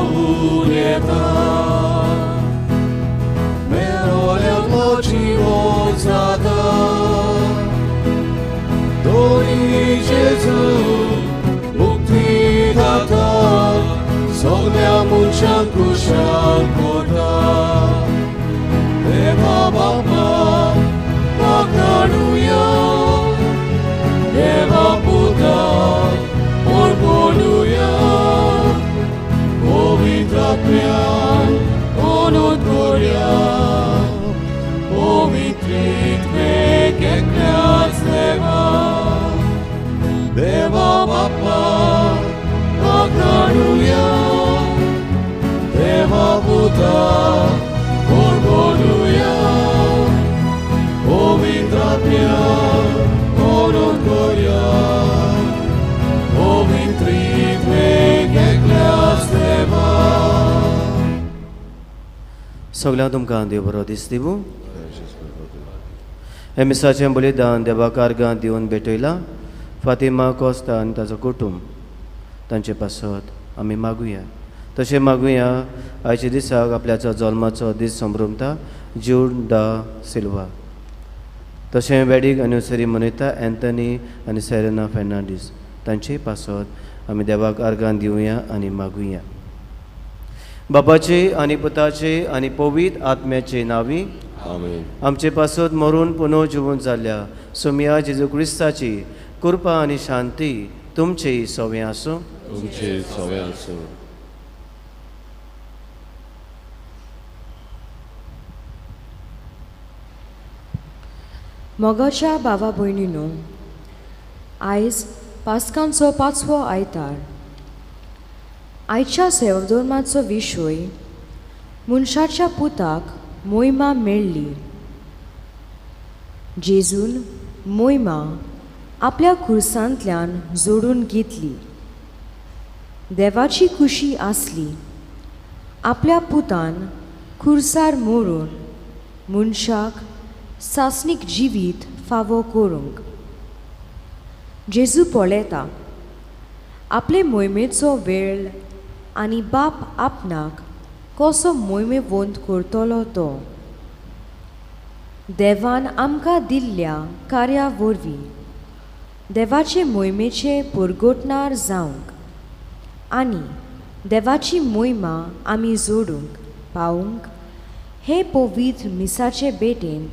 धांवून येता मेलोल्यांतलो जिवो जाता दोनी जेजू मुक्ती दाता सगल्या मनशांक खुशाल करता देवा बापा वाखाणुया देवा पुता पोरपोणुया पवित्र आत्म्यान ओनोद करया पवित्रित्वेक एकल्याच देवा देवा बापा वाखाणुया देवा पुता पोरपोणुया पवित्र आत्म्यान ओनोद करया पवित्रित्वेक एकल्याच देवा. सगळ्यांक तुमकां देव बरो दीस दिवूं. हे मिसाचें बलिदान देवाक आर्गां दिवन भेटयलां फातिमा कोस्ता आनी ताचो कुटूंब तांचे पासत आमी मागुया. तशें मागुया आयच्या दिसाक आपल्याचो जल्माचो दीस संभ्रमता जूड दा सिल्वा. तशें वेडींग एनिवर्सरी मनयता एंथनी आनी सेरेना फेर्नांडीस तांचे पासत आमी देवाक आर्गां दिवया आनी मागुया. बापाचे आनी पुताचे आनी पवित्र आत्म्याचे नांवी आमेन. आमचे पासत मरून पुनः जिवन जाल्ल्या सोमया जेजू क्रिस्ताची कृपा आनी शांती तुमचे सवे आसूं. तुमचे सवे आसूं. मोगाच्या भावा भयणीनो, आयज पास्कांचो पांचवो आयतार. आयच्या सेवाधर्माचो विशय मनशाच्या पुताक मोहिमा मेळ्ळी. जेजून मोहिमा आपल्या खुर्सांतल्यान जोडून घेतली. देवाची खुशी आसली आपल्या पुतान खुर्सार मोरून मनशाक सासणीक जिवीत फावो करूंक. जेजू पळयता आपले मोहिमेचो वेळ आनी बाप आपणाक कसो मोहिमेवंत करतलो तो. देवान आमकां दिल्ल्या कार्या वरवीं देवाचे मोहिमेचे पुरगोटणार जावंक आनी देवाची मोहिमा आमी जोडूंक पावूंक हे पवित्र मिसाचे भेटेंत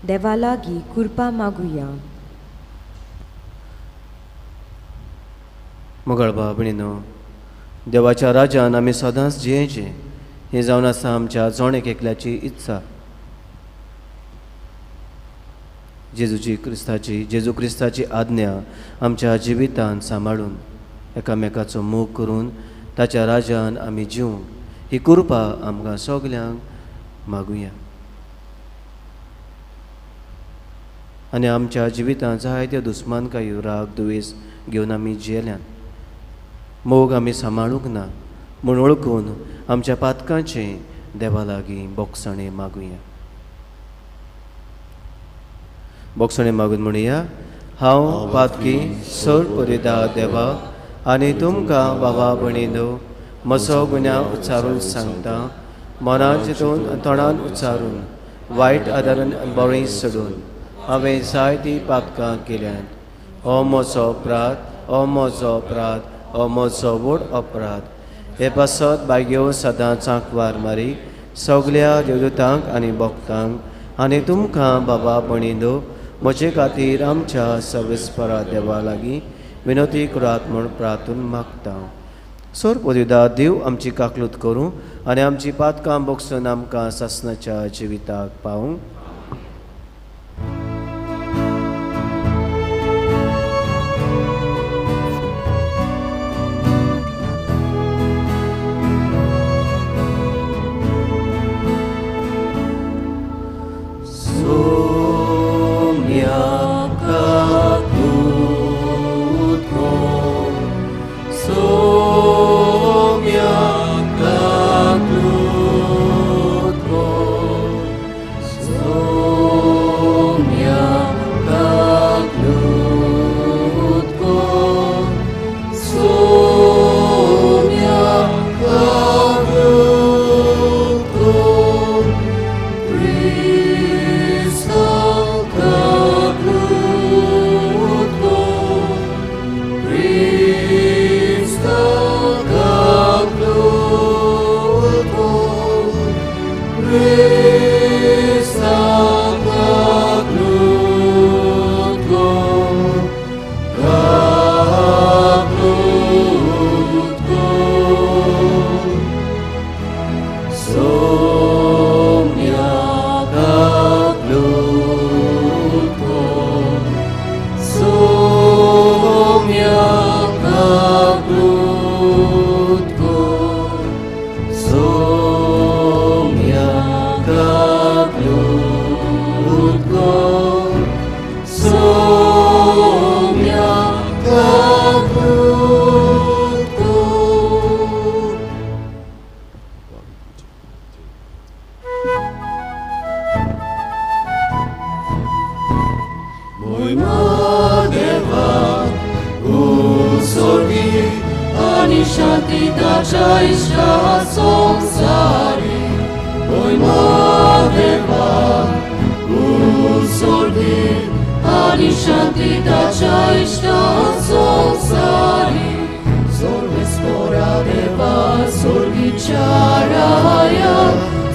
देवा लागीं कृपा मागुया. मोगाळ भाव भयणीनो, देवाच्या राज्यान आमी सदांच जियेचें हें जावन आसा आमच्या जण एक एकल्याची इत्सा. जेजू क्रिस्ताची आज्ञा आमच्या जिवितान सांबाळून एकामेकाचो मोग करून ताच्या राज्यान आमी जिवंक ही कृपा आमकां सगल्यांक मागुया. आनी आमच्या जिवितांत जायत्यो दुस्मानकायो राग दुवेस घेवन आमी जियेल्यात. मोग आमी सांबाळूंक ना म्हूण वळखून आमच्या पातकांचें देवा लागीं बोगसणें मागुया. बोगसणें मागून म्हणुया, हांव पातकी सर परिदा देवा आनी तुमकां बाबा भयणीनो म्हजो गुन्यांव उच्चारून सांगता. मनान चिंतून तोंडान उच्चारून वायट आदारान बरें सोडून हांवें जायतीं पातकां केल्यांत. हो म्हजो अपराध, हो म्हजो अपराध, हो म्हजो व्हड अपराध. हे पासत बायगेव सदां चांकवार मारी सगल्या देवदूतांक आनी भक्तांक आनी तुमकां बाबा भयणीनो म्हजे खातीर आमच्या सवेस्परा देवा लागीं विनोती करात म्हूण प्रार्थून मागता. सोर पदिदा देव आमची काकलूत करूं आनी आमची पातकां बोगसून आमकां सासणाच्या जिविताक पावूं. So देवा उसोगी आनी शांती ताच्या इश्टा संवसारी मोहिमा देवा उसोगी आनी शांती ताच्या इश्टा संवसारी Sorvespora deva, sorgicharaya,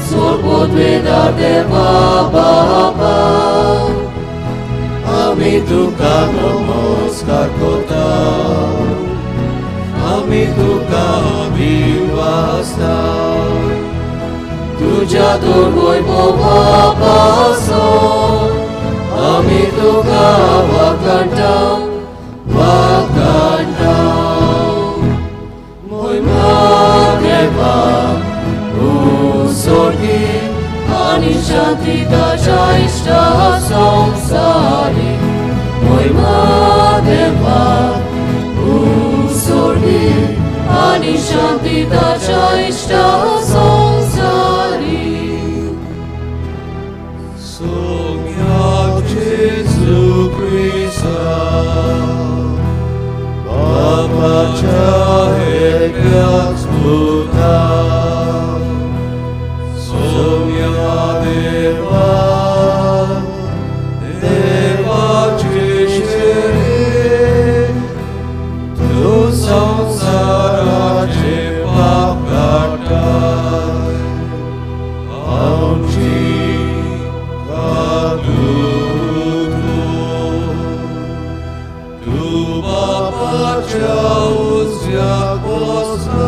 sorpodveda deva baba. Ami tuka namaskar kota, ami tuka abhivasta. Tuja durgoy bova paso, ami tuka vakanta, vakanta. Deva, usorgi, ani shanti tacha ishta samsari. Moima Deva, usorgi, ani shanti tacha ishta samsari. Sumya Jesu Christa, Baba Chahe Buddha, Somya Deva, Deva Chishiri, Tu Samsara Chepakata, Amchi Kadutu, Tu Baba Chauzya Bosa.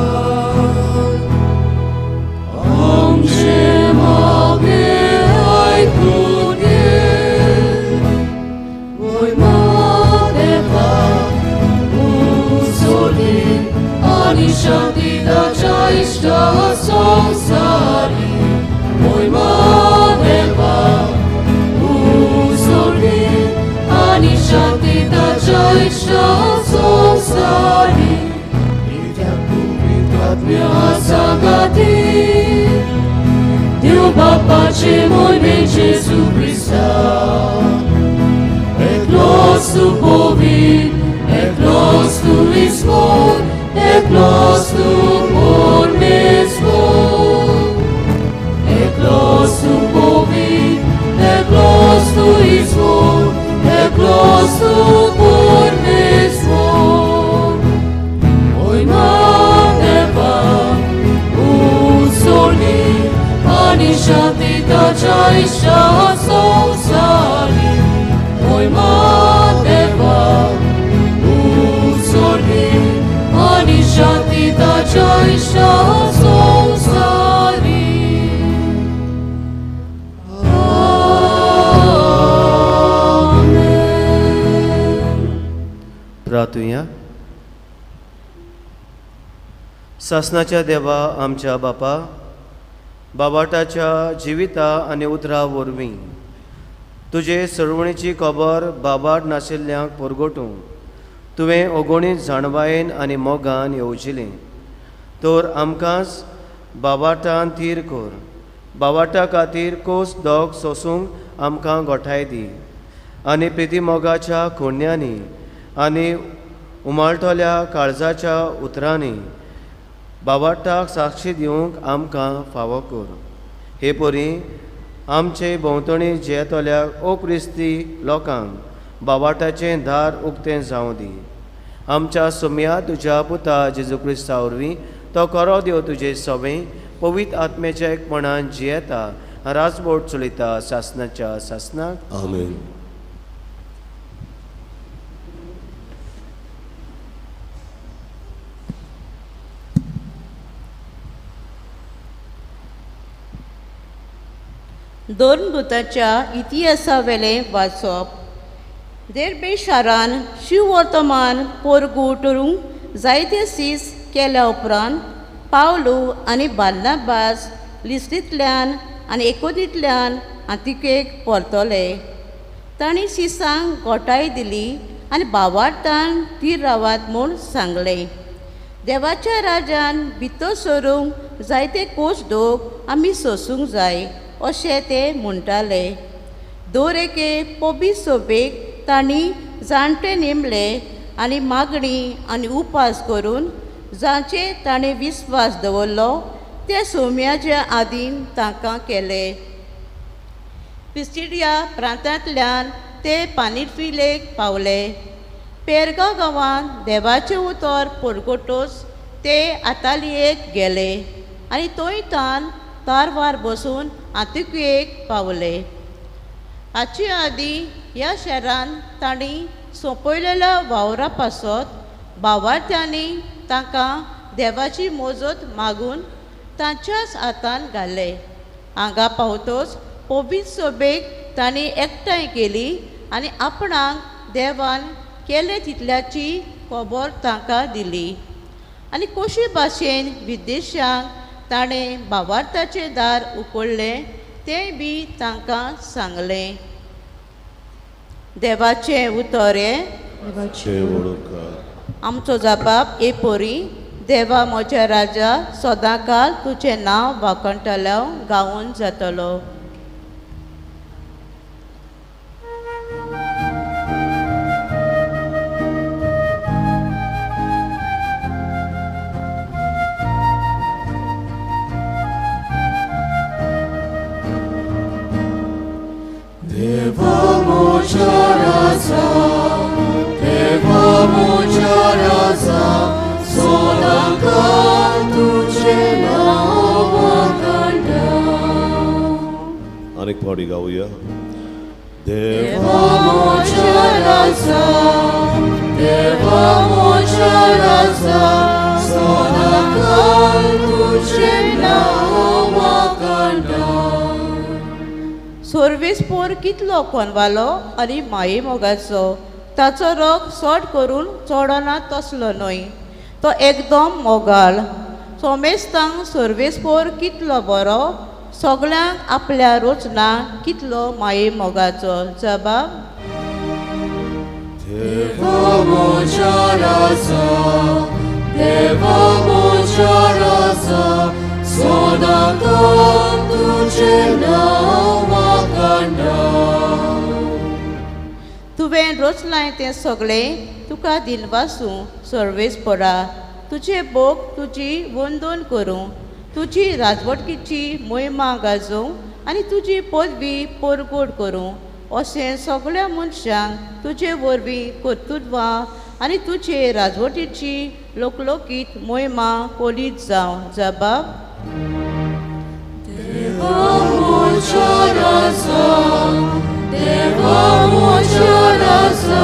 Shanti tacha ishta samsari, Moima Deva, usorgi, ani shanti tacha ishta samsari. Nitya puvitratmya sagati, Deo Bapache moime Jesu Christa, et nostru povit, et nostru ismor, et nostru pormesmo, et nostru povit, et nostru ismor, et nostru pormesmo. Moima Deva, usorgi, ani shanti tacha ishta samsari. Moima Deva, usorgi, ani shanti tacha ishta samsari. Amen. प्रार्थुया. सासनाच्या देवा आमच्या बापा, बाबाटाच्या जिविता आनी उतरा वरवीं तुजे सरवणीची खबर बाबाट नाशिल्ल्यांक परगटूंक तुवें अगणीत जाणवायेन आनी मोगान येवजिलें, तर आमकांच बाबाटान थीर कर. बाबाटा खातीर कोस दोग सोसूंक आमकां गोठाय दी आनी प्रिती मोगाच्या कोण्यांनी आनी उमाळटल्या काळजाच्या उतरांनी बाबाटाक साक्षी दिवंक आमकां फावो कर. हे परी आमचे भोंवतणी जियेतल्या ओ क्रिस्ती लोकांक बाबाटाचें दार उक्तें जावं दी. आमच्या सुम्या तुज्या पुता जेजू क्रिस्ता वरवीं तो खरो देव तुजे सवें पवित्र आत्म्याच्या एकपणान जियेता राजबोट चलयता सासनाच्या सासनाक. आमेन. दोन भूताच्या इतिहासावेलें वाचप. देर्बे शारान शिववर्तमान पोरगू टरूंक जायते सीस केल्या उपरांत पावलू आनी बार्नाबास लिस्तींतल्यान आनी एकोदींतल्यान आंतिकेक परतले. तांणी सिसांक गोठाय दिली आनी भावार्थान थीर रावात म्हूण सांगलें. देवाच्या राजान भितर सरूंक जायते कोश दोग आमी सोसूंक जाय अशें ते म्हणटाले. दर एके पबी सोबेक तांणी जाणटे नेमले आनी मागणी आनी उपास करून जांचे ताणें विस्वास दवरलो ते सोम्याच्या आदीन तांकां केले. पिस्टिडिया प्रांतांतल्यान ते पानिफिलेक पावले. पेरगांव गांवांत देवाचें उतर परगटोच ते आतालियेक गेले आनी थंय तान तारवार बसून आंतिकुयेक पावले. हाचे आदीं ह्या शारान तांणी सोंपयलेल्या वावरा पासत भावार्थ्यांनी तांकां देवाची मोजत मागून तांच्याच हातान घाले. हांगा पावतच पवित्र सभेक तांणी एकठांय केली आनी आपणाक देवान केलें तितल्याची खबर तांकां दिली आनी कशी भाशेन विदेशांक ताणें भावार्थाचें दार उखडलें तें बी तांकां सांगलें. देवाचें उतर हें. आमचो जबाब ए पोरी देवा म्हज्या राजा सदांकाल तुजें नांव वाखणटलो गावून जातलो. देवा म्हज्या राजा, देवा म्हज्या राजा, सदांकाळ तुजें नांव वाखणटा. आनीक फावटी गावया. देवा म्हज्या राजा, देवा म्हज्या राजा, सदांकाळ तुजें नांव वाखणटा. सोर्वेसपोर कितलो कोनवालो आनी माये मोगाचो, ताचो रोग सट करून चडना तसलो न्हय, तो एकदम मोगाळ. सोमेस्तांक सोर्वेसपोर कितलो बरो, सगळ्यांक आपल्या रोचना कितलो माये मोगाचो. जबाब. देवा म्हज्या राजा, देवा म्हज्या राजा, सदांकाळ तुजें नांव वाखणटा. तुवें रचलाय तें सगळें तुका दिनवासूं सर्वेस्परा, तुजे भोग तुजी वंदन करूं, तुजी राजवटकीची मोहिमा गाजोवं आनी तुजी पदवी परगट करूं. अशें सगळ्या मनशांक तुजे वरवीं कर्तृत्वां आनी तुजे राजवटीची लोकलोकीत मोहिमा कोलीत जावं. जबाब. देवा म्हज्या राजा, देवा म्हज्या राजा,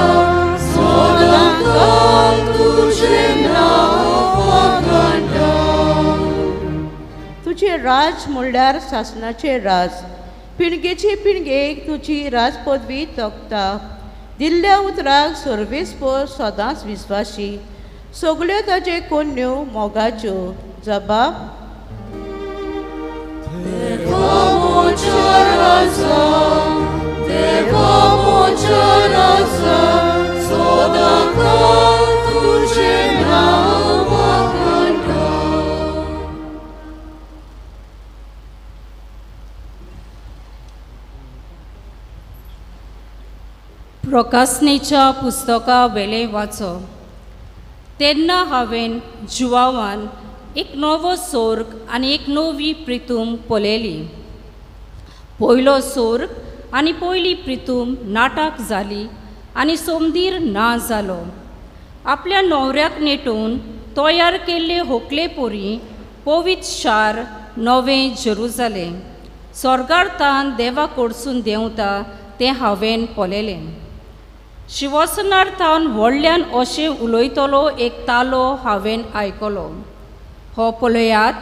सदांकाळ तुजें नांव वाखणटा. तुजें राज म्हणल्यार सासणाचें राज, पिणगेचे पिणगेक तुजी राजपदवी तगता. दिल्ल्या उतराक सर्वेस्पर सदांच विस्वाशी, सगळ्यो ताजे कोन्यो मोगाच्यो. जबाब. देवा म्हज्या राजा, देवा म्हज्या राजा, सदांकाळ तुजें नांव वाखणटा. प्रकासनेच्या पुस्तका वेलें वाचो. तेन्ना हांवें जुवावान एक नवो सोर्ग आनी एक नवी प्रितूम पळयली. पयलो सोर्ग आनी पयली प्रितूम नाटक जाली आनी सोमदीर ना जालो. आपल्या न्हवऱ्याक नेटून तयार केल्ले होकले पोरी पवित्र शार नवें जेरुजालें स्वर्गार तान देवा कडसून देंवता तें हांवें पळयलें. शिवसनार थावन व्हडल्यान अशें उलयतलो एक तालो हांवें आयकलो. हो पळयात,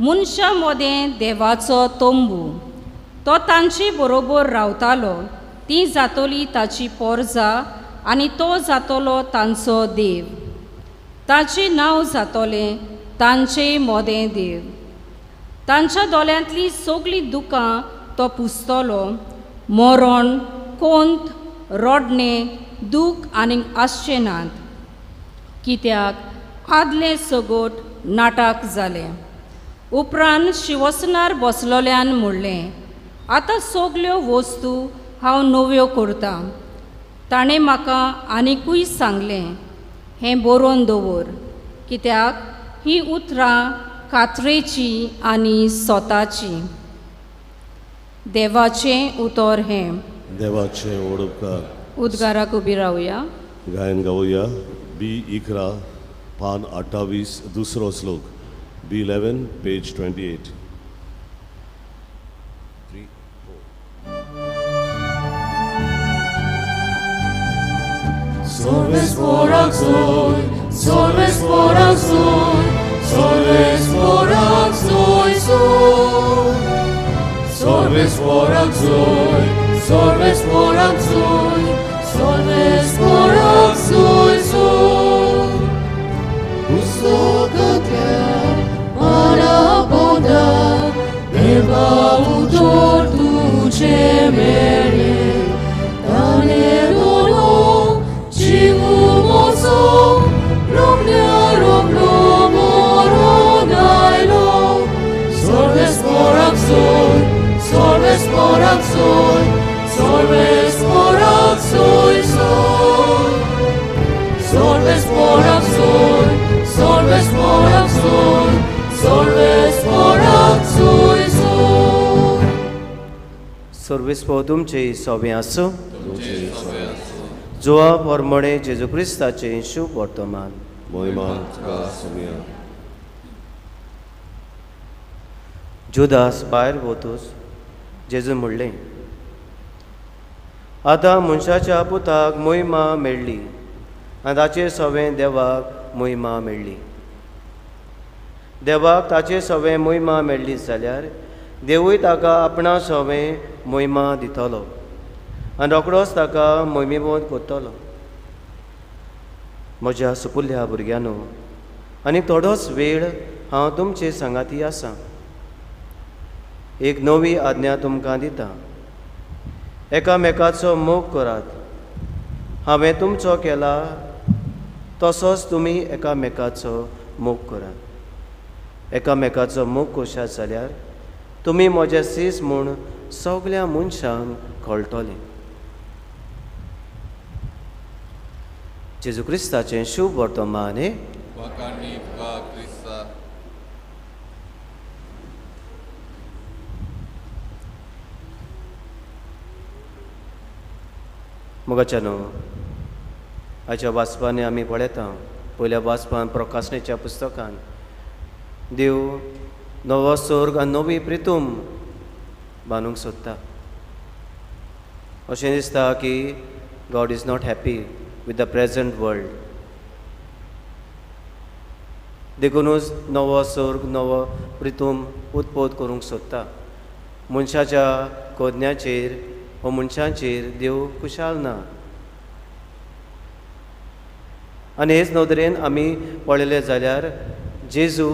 मनशां मदें देवाचो तंबू, तो तांचे बरोबर रावतालो. ती जातली ताची पोरजा आनी तो जातलो तांचो देव. ताचें नांव जातलें तांचे मदें देव. तांच्या दोळ्यांतलीं सगळीं दुकां तो पुसतलो. मरण, कोंत, रडणें, दूख आनीक आसचें नात, कित्याक आदलें सगट नाटक जालें. उपरांत शिवसनार बसलोल्यान म्हणलें, आतां सगल्यो वस्तू हांव नव्यो करतां. ताणें म्हाका आनिकूय सांगलें, हें बरोवन दवर, कित्याक हीं उतरां कात्रेचीं आनी सोताचीं। देवाचें उतर हें। देवाचें ओडपकार। उद्गाराक उबी रावया। गायन गावया बी 11 पान 28 दुसरो श्लोक, B11 page 28। 3 4। Solves por solves por sol, solves por sol, sol. Solves por sol, solves por sol, solves por sol, sol. पुस्तकांतल्या पाना पोंदा देवा उतर तुजें मेळ्ळें, ताणें दोनो जीव म्हजो रोखड्या रोखडो मरोन आयलो। Solves por sol, solves por sol, solves por sol, sol. Solves por sol, solves por sol, solves por sol, sol. सर्वेस्पो तुमचे सोबें आसूं। जुआ पोरमणे जेजू क्रिस्ताचें शुभ वर्तमान। मोहिमा तुका सोम्या। जुदास भायर वतूच जेजून म्हणलें, आतां मनशाच्या पुताक मोहिमा मेळ्ळी आनी ताचे सवें देवाक मोहिमा मेळ्ळी। देवाक ताचे सवें मोहिमा मेळ्ळी जाल्यार देवूय ताका आपणा सवें मोहिमा दितलो आनी रोखडोच ताका मोहिमेबोध करतलो। म्हज्या सुपुल्ल्या भुरग्यांनो, आनी थोडोच वेळ हांव तुमचे सांगाती आसा। एक नवी आज्ञा तुमकां दिता, एकामेकाचो मोग करात। हांवें तुमचो केला तसोच तुमी एकामेकाचो मोग करात। एकामेकाचो मोग करशात जाल्यार तुमी म्हजे सीस म्हूण सगल्या मनशांक कळटलें। जेजू क्रिस्ताचें शुभ वर्तमान। मोगाच्यानो, आयच्या वाचपांनी आमी पळयता, पयल्या वाचपान प्रकाशनेच्या पुस्तकान देव नवो स्वर्ग आनी नवी प्रितूम बांदूंक सोदता। अशें दिसता की God is not happy with the present world, देखुनूच नवो स्वर्ग नवो प्रितूम उत्पत्त करूंक सोदता। मनशाच्या कोदन्याचेर व मनशांचेर देव खुशाल ना। आनी हेच नदरेन आमी पळयलें जाल्यार जेजू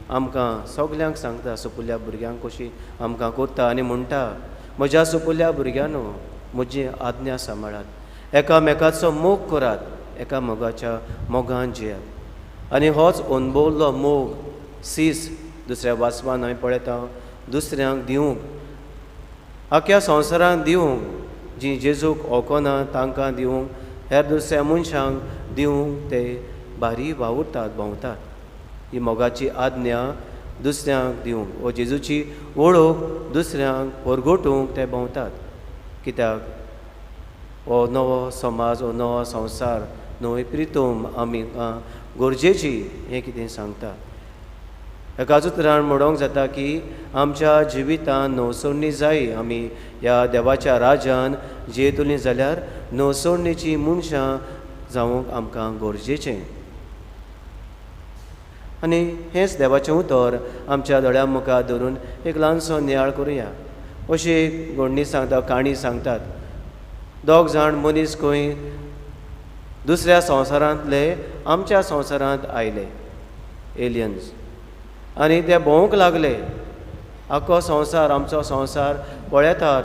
आमकां सगल्यांक सांगता, सुपुल्ल्या भुरग्यांक कशी आमकां करता आनी म्हणटा, म्हज्या सुपुल्ल्या भुरग्यांनो, म्हजी आज्ञा सांबाळात, एकामेकाचो मोग करात, एका मोगाच्या मोगान जियात। आनी होच अणभवल्लो मोग सीस दुसऱ्या वाचपान आमी पळयता दुसऱ्यांक दिवंक, आख्या संवसारांत दिवंक, जी जेजूक वळखना तांकां दिवंक, हेर दुसऱ्या मनशांक दिवंक ते भारी वावुरतात, भोंवतात। ही मोगाची आज्ञा दुसऱ्यांक दिवंक वो जेजूची वळख दुसऱ्यांक परगटूंक ते भोंवतात। कित्याक हो नवो समाज, हो नवो संवसार, नवी प्रितूम आमी गरजेची हें कितें सांगता। एकाच उतरान म्हणूंक जाता की आमच्या जिवितान नवसोडणी जाय। आमी ह्या देवाच्या राज्यान जियेतलीं जाल्यार नवसोडणेची मनशां जावंक आमकां गरजेचें। आनी हेंच देवाचें उतर आमच्या दोळ्यां मुखार धरून एक ल्हानसो नियाळ करुया। अशी एक घडणी सांगता, काणी सांगतात। दोग जाण मनीस खंय दुसऱ्या संवसारांतले आमच्या संवसारांत आयले, एलियन्स, आनी ते भोंवूंक लागले। आख्खो संवसार, आमचो संवसार पळयतात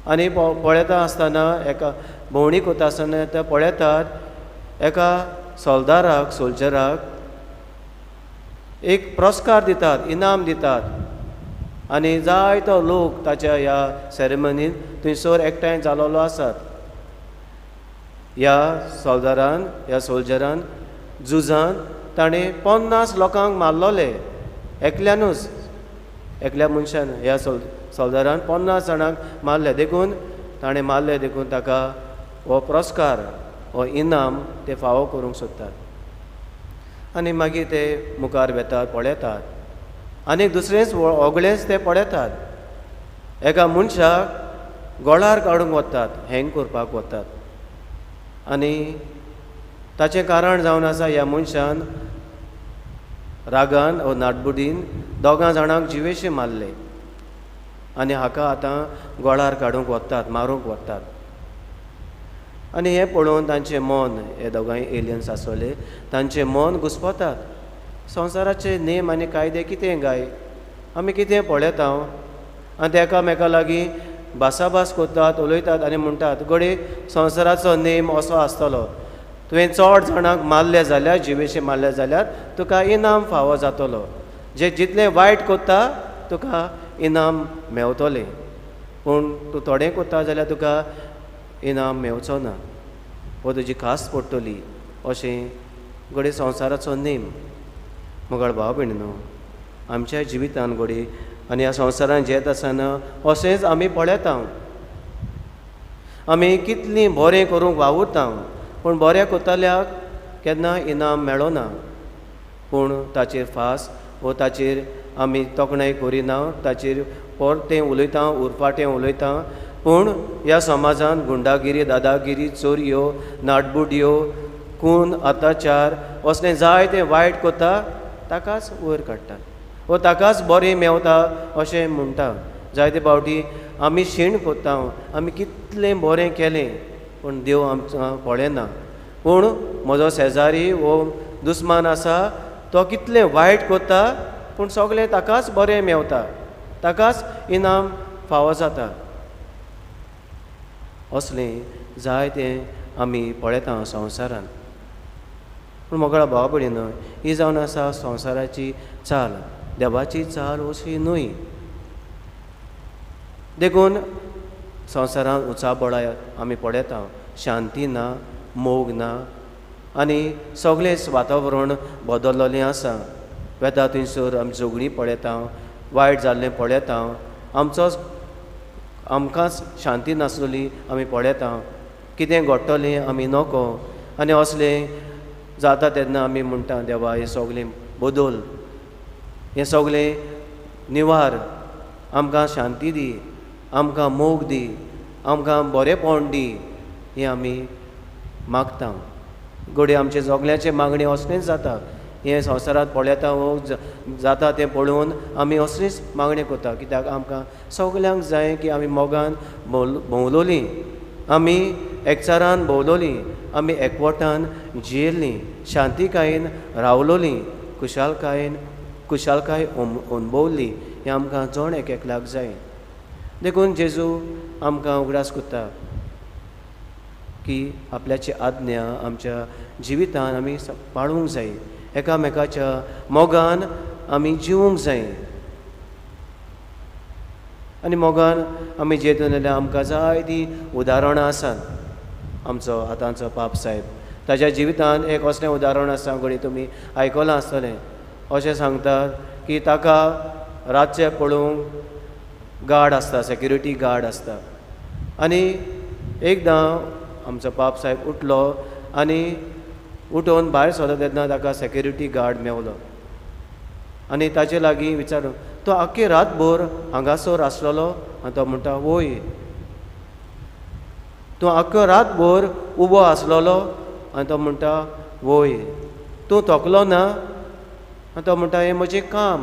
आनी पळयता आसतना, एका भोंवणी करता आसतना ते पळयतात एका सोल्दाराक, सोल्जराक एक पुरस्कार दितात, इनाम दितात आनी जायतो लोक ताच्या ह्या सेरेमनीन थंयसर एकठांय जालोलो आसात। ह्या सोल्दारान, ह्या सोल्जरान झुजान ताणें 50 लोकांक मारलोले एकल्यानूच, एकल्या मनशान ह्या सोल्दारान 50 जाणांक मारले. देखून ताणें मारले, देखून ताका हो पुरस्कार, हो इनाम ते फावो करूंक सोदतात. आनी मागीर ते मुखार वेतात, पळयतात आनी दुसरेंच ओगळेंच ते पळयतात. एका मनशाक गोळार काडूंक वतात, हँग करपाक वतात. आनी ताचें कारण जावन आसा ह्या मनशान रागान वो नाटबुडीन 2 जाणांक जिवेशे मारले आनी हाका आतां गोळार काडूंक वतात, मारूंक वतात. आनी हें पळोवन तांचें मन, हे दोगांय एलियन्स आसले, तांचें मन घुस्पतात. संवसाराचे नेम आनी कायदे कितें गाय, आमी कितें पळयता. आनी ते एकामेका लागीं भासाभास करतात, उलयतात आनी म्हणटात घडये संवसाराचो नेम असो आसतलो, तुवें चड जाणांक मारले जाल्यार, जिवेशे मारले जाल्यार तुका इनाम फावो जातलो, जे जितलें वायट करता तुका इनाम मेवतलें, पूण तूं थोडें करता जाल्यार तुका इनाम मेवचो ना, वो तुजी खास पडटली. अशें घडये संवसाराचो नेम. मोगाळ भाव भयणी न्हू, आमच्या जिवितान घडये आनी ह्या संवसारान जियेता आसतना अशेंच आमी पळयता. आमी कितलीं बरें करूंक वावुरता, पूण बरें करतल्याक केन्ना इनाम मेळना. पूण ताचेर फास वो ताचेर आमी तोखणाय करिना, ताचेर परतें उलयता, उरफाटें उलयता. पूण ह्या समाजान गुंडागिरी, दादागिरी, चोरयो, नाटबुडयो, खून, अत्याचार असलें जायतें वायट करता, ताकाच वयर काडटात वो ताकाच बरें मेवता अशें म्हणटा. जायते फावटी आमी शीण करता, आमी कितलें बरें केलें पूण देव आमकां पळयना. पूण म्हजो शेजारी वो दुस्मान आसा तो कितलें वायट करता, पूण सगळें ताकाच बरें मेवता, ताकाच इनाम फावो जाता. असलें जायतें आमी पळयता संवसारान. पूण मोगळा भाव भयणी न्हय, ही जावन आसा संवसाराची चाल, देवाची चाल अशी न्हय. देखून संवसारांत उचाबळां आमी पळयता, शांती ना, मोग ना आनी सगळेंच वातावरण बदललेलें आसा. वेता थंयसर आमी झगडीं पळयता, वायट जाल्लें पळयता, आमचोच आमकांच शांती नासलेली आमी पळयता, कितें घडटलें आमी नको. आनी असलें जाता तेन्ना आमी म्हणटा देवा हें सगळें बदल, हें सगळें निवार, आमकां शांती दी, आमकां मोग दी, आमकां बरेंपण दी, हें आमी मागता. घडये आमचे सगळ्यांचे मागणी असलेंच जाता. हें संवसारांत पळयता वो जाता तें पळोवन आमी असलीच मागणी करता, कित्याक आमकां सगल्यांक जाय की आमी मोगान भोंवलोलीं, आमी एकचारान भोंवलोलीं, आमी एकवटान जियेल्लीं, शांतिकायेन रावलोलीं, खुशालकायेन खुशालकाय अणभवली, हें आमकां जण एक एकल्याक जाय. देखून जेजू आमकां उगडास करता की आपल्याची आज्ञा आमच्या जिवितान आमी पाळूंक जाय, एकामेकाच्या मोगान आमी जिवूंक जाय. आनी मोगान आमी जियेतले जाल्यार आमकां जायतीं उदाहरणां आसात. आमचो आतांचो पाप साहेब ताच्या जिवितान एक असलें उदाहरण आसा, घडये तुमी आयकलां आसतलें. अशें सांगतात की ताका रातचें पळोवंक गार्ड आसता, सेक्युरिटी गार्ड आसता. आनी एकदां आमचो पाप साहेब उठलो आनी उठोवन भायर सरलो तेन्ना ताका सेक्युरिटी गार्ड मेवलो आनी ताचे लागीं विचारून तो आख्खी रातभर हांगासर आसलेलो? आनी तो म्हणटा वय. तूं आख्खो रातभर उबो आसलेलो? आनी तो म्हणटा वय. तूं थकलो ना? आनी तो म्हणटा हें म्हजें काम.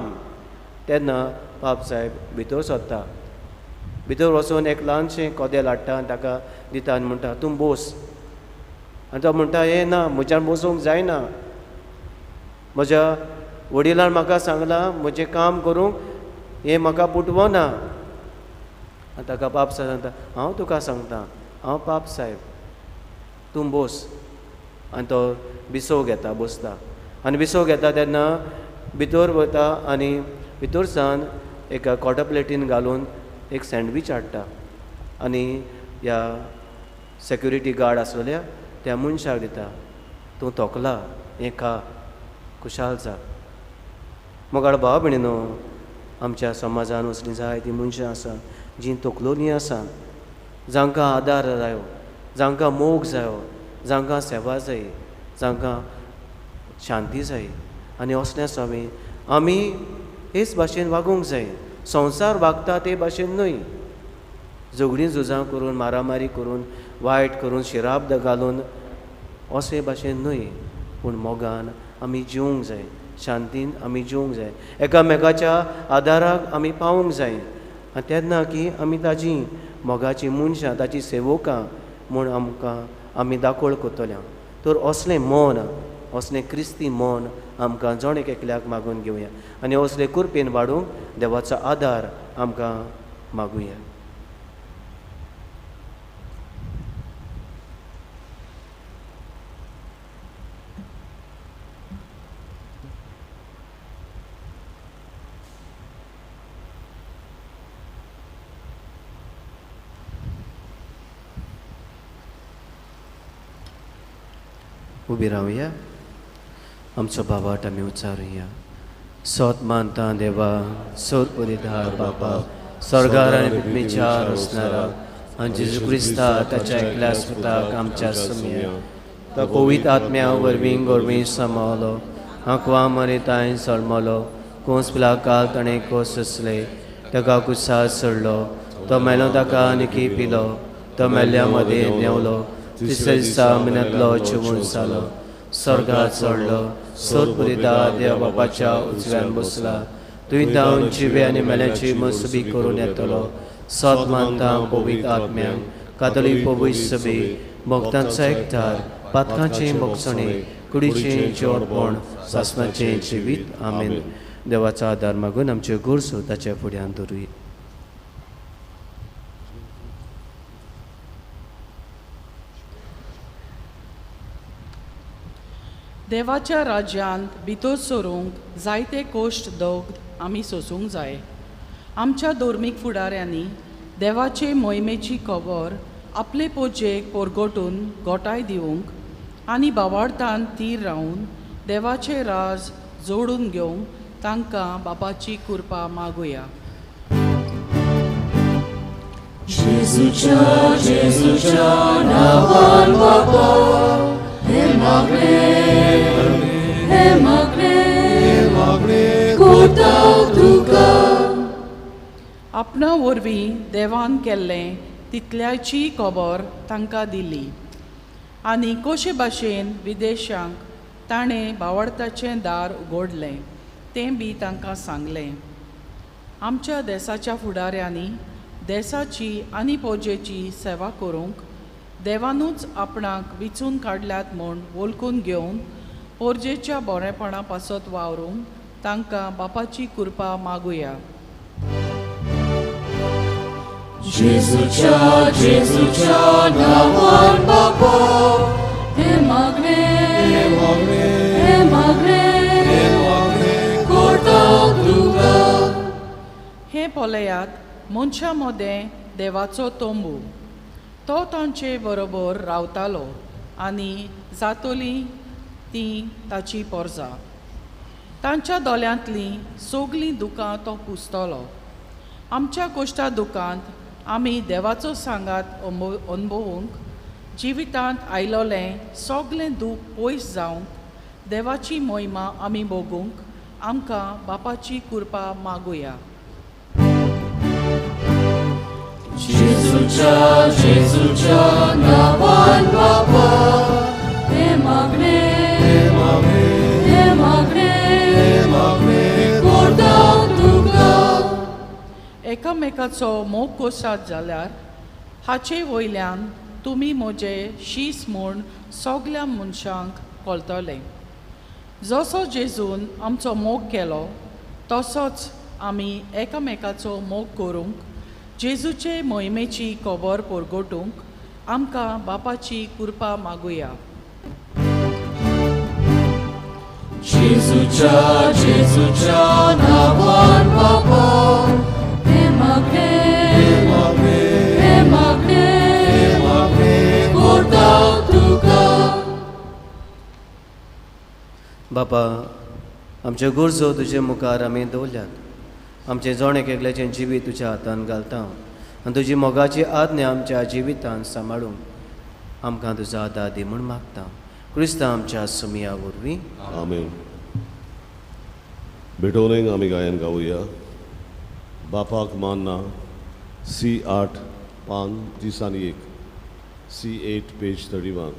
तेन्ना पाप साहेब भितर सरता, भितर वचून एक ल्हानशें कदेल हाडटा आनी ताका दिता आनी म्हणटा तूं बोस. आनी तो म्हणटा हें ना, म्हज्यान बसूंक जायना, म्हज्या वडिलान म्हाका सांगलां म्हजें काम करूंक, हें म्हाका पुटवना. आनी ताका पाप साहेब सांगता हांव तुका सांगता, हांव पाप साहेब, तूं बोस. आनी तो बिसोव घेता, बसता. आनी बिसोव घेता तेन्ना भितर वता आनी भितर सावन एका कॉटर प्लेटीन घालून एक सँडवीच हाडटा आनी ह्या सेक्युरिटी गार्ड आसलेल्या त्या मनशाक दिता, तूं तोकला हें खा, खुशाल जा. मोगाळ भाव भयणीनो, आमच्या समाजान असलीं जायतीं मनशां आसा जीं तोकलोलीं आसा, जांकां आदार जायो, जांकां मोग जायो, जांकां सेवा जाय, जांकां शांती जाय. आनी असल्या सवे आमी हेच भाशेन वागूंक जाय. संवसार वागता ते भाशेन न्हय, झगडीं झुजां करून, मारामारी करून, वायट करून, शिराप घालून अशे भाशेन न्हय, पूण मोगान आमी जिवंक जाय, शांतीन आमी जिवंक जाय, एकामेकाच्या आदाराक आमी पावूंक जाय. आनी तेन्ना की आमी ताजी मोगाची मनशां, ताची सेवकां म्हूण आमकां आमी दाखोळ करतले. तर असलें मन, असलें क्रिस्ती मन आमकां जण एक एकल्याक मागून घेवया आनी असले कृपेन वाडूंक देवाचो आदार आमकां मागुया. उबी रावया, आमचो बाबाट आमी उच्चारुया. सोत मानता देवा, सोर उरिधार बापा, स्वर्गार आनी पृथ्वीच्या रचणारा आनी जेजू क्रिस्ता ताच्या एकल्या सुताक आमच्या सुमया तो पवित्र आत्म्या वरवीं गोरवीं समावलो, आंकवा मरितांय सळमलो, कोंस पिला काल ताणें कोस सोंसले, ताका कुसार सोडलो, तो मेलो ताका आनी पिलो, तो मेल्ल्या मदें देंवलो, तिसऱ्या दिसा म्हयन्यांतलो जिवून जालो, स्वर्गात चडलो, सोरपुरिदा देव बापाच्या उजव्यान बसला, तुवें धांवन जिवे आनी मेल्याची मसुबी करून येतलो. सत मानता पवित्र आत्म्यांक, कातोलीक पवित्र सभे, भक्तांचो एकठार, पातकांचे भोगसणे, कुडीचें जिवटपण, सासणाचें जिवीत. आमेन. देवाचो आदार मागून आमच्यो गरजो ताच्या फुड्यान दवरुया. देवाच्या राज्यांत भितर सरूंक जायते कोश्ट दोग आमी सोसूंक जाय. आमच्या धर्मीक फुडाऱ्यांनी देवाचे मोहिमेची खबर आपले पोजेक पोरगोटून गोठाय दिवंक आनी बावार्थान तीर रावन देवाचे राज जोडून घेवंक तांकां बापाची कृपा मागुया. जेजूच्या जेजूच्या नांवान बापा, हे मागणे करता तुका. आपणा वरवीं देवान केल्लें तितल्याची खबर तांकां दिली आनी कशे भाशेन विदेशांक ताणें बावडताचें दार उगडलें तें बी तांकां सांगलें. आमच्या देसाच्या फुडाऱ्यांनी देसाची आनी पोजेची सेवा करूंक देवानूच आपणाक विचून काडल्यात म्हूण वळखून घेवन पोरजेच्या बरेपणा पासत वावरूंक तांकां बापाची कृपा मागुया. जेजूच्या जेजूच्या नांवान बापा, हे मागणे हे मागणे करता तुका. हें पळयात, मनशां मदें देवाचो तंबू, तो तांचे बरोबर रावतालो आनी जातली ती ताची पोरजा. तांच्या दोळ्यांतलीं सगलीं दुकां तो पुसतलो. आमच्या कोश्टा दुकांत आमी देवाचो सांगात अनुभवूंक, जिवितांत आयलोलें सगलें दूख पयस जावंक, देवाची मोहिमा आमी भोगूंक आमकां बापाची कृपा मागुया. जेजूच्या जेजूच्या नांवान बापा, हे मागणे हे मागणे करता तुका. एकामेकाचो मोग कोसात जाल्यार हाचे वयल्यान तुमी म्हजे शीस म्हूण सगल्या मनशांक कळटलें. जसो जेजून आमचो मोग केलो तसोच आमी एकामेकाचो मोग करूंक, जेजूचे मोहिमेची खबर परगटूंक आमकां बापाची कृपा मागुया. जेजूच्या जेजूच्या नांवान बापा, हे मागणे हे मागणे करता तुका. बापा, आमच्यो गरजो तुजे मुखार आमी दवरल्यात. आमचें जण एक एकल्याचें जिवीत तुज्या हातान घालता आनी तुजी मोगाची आज्ञा आमच्या जिवितान सांबाळूंक आमकां तुजो आदार दी म्हूण मागता. क्रिस्तांव आमच्या सुमया वरवीं. आमेन. भेटवणेक आमी गायन गावया. बापाक मानना, सी 8 पान 31, C8 page 31.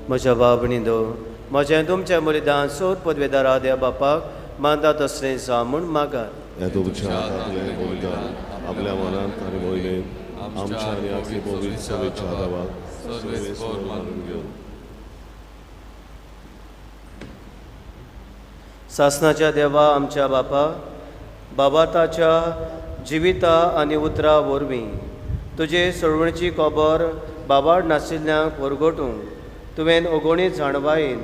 म्हज्या बाबणी दो म्हजें तुमचें बलिदान सोद पदवेदारा देव बापाक मानता तसलें जावं म्हूण मागात. हें तुमच्या हातांतलें बलिदान आपल्या मनांत आनी मोहिमेंत आमच्या आनी आपली पवित्र सभेच्या देवाक सर्वेस्पर मानून घेवन. सासनाच्या देवा आमच्या बापा, बाबाताच्या जिविता आनी उतरां वरवीं तुजे सोडवणीची खबर बाबाड नाशिल्ल्यांक वरगटूंक तुवें अगणीत जाणवायेन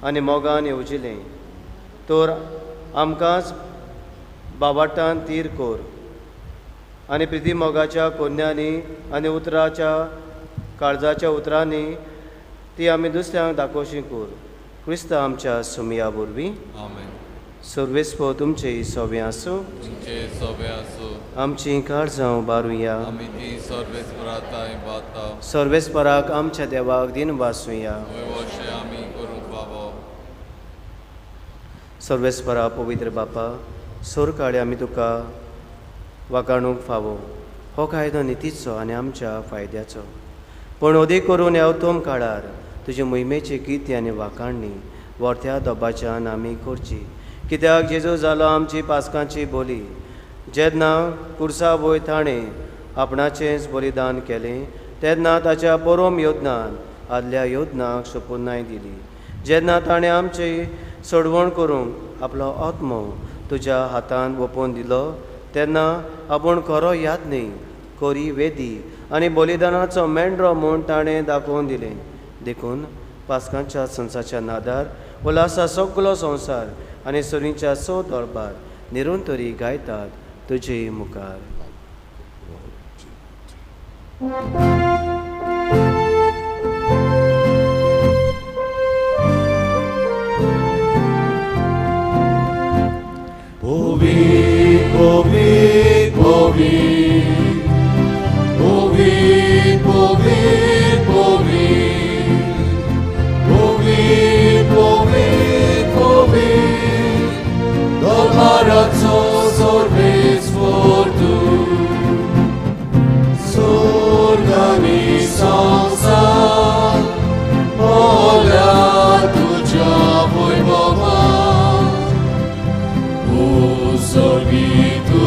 आनी मोगान येवजिलें, तर आमकांच बाबाटान तीर कर आनी प्रिती मोगाच्या कोन्यांनी आनी उतराच्या काळजाच्या उतरांनी ती आमी दुसऱ्यांक दाखोवशी कर. क्रिस्त आमच्या सुमया वरवीं. आमेन. सर्वेस्पर तुमचे सोबें आसूं. तुमचे सोबें आसूं. आमची काळजां उबारुया. आमी ती सर्वेस्परा बाता. सर्वेस्पराक आमच्या देवाक दिन वासुया. आमी करूंक फावो. सर्वेस्परा पवित्र बापा, सोरकाळे आमी तुका वागाणूंक फावो. हो कायदो नितीचो आनी आमच्या फायद्याचो, पूण अदीक करून ह्या उत्तम काळार तुजे मोहिमेची किर्ती आनी वाखाणणी वर्त्या दबाच्यान आमी करची. कित्याक जेजू जालो आमची पासकांची बोली. जेन्ना कुर्सा वयर ताणें आपणाचेंच बलिदान केलें तेन्ना ताच्या परोम योदनान आदल्या योदनाक सोपुनाय दिली. जेन्ना ताणें आमची सोडवण करूंक आपलो आत्मो तुज्या हातान ओंपून दिलो तेन्ना आपूण खरो याद न्ही कोरी वेदी आनी बलिदानाचो मेंढरो म्हूण ताणें दाखोवन दिलें. देखून पासकांच्या संसाच्या नादार उल्हासा सगलो संवसार आनी सुरींच्या सो दरबार निरंतरी गायतात तुजे मुखार. Povi, povi, povi, povi, povi, povi, povi, povi, povi, Domarazzo sorves fortu, Sorgani sansa, Ola tuja voi baba. Sorgi tu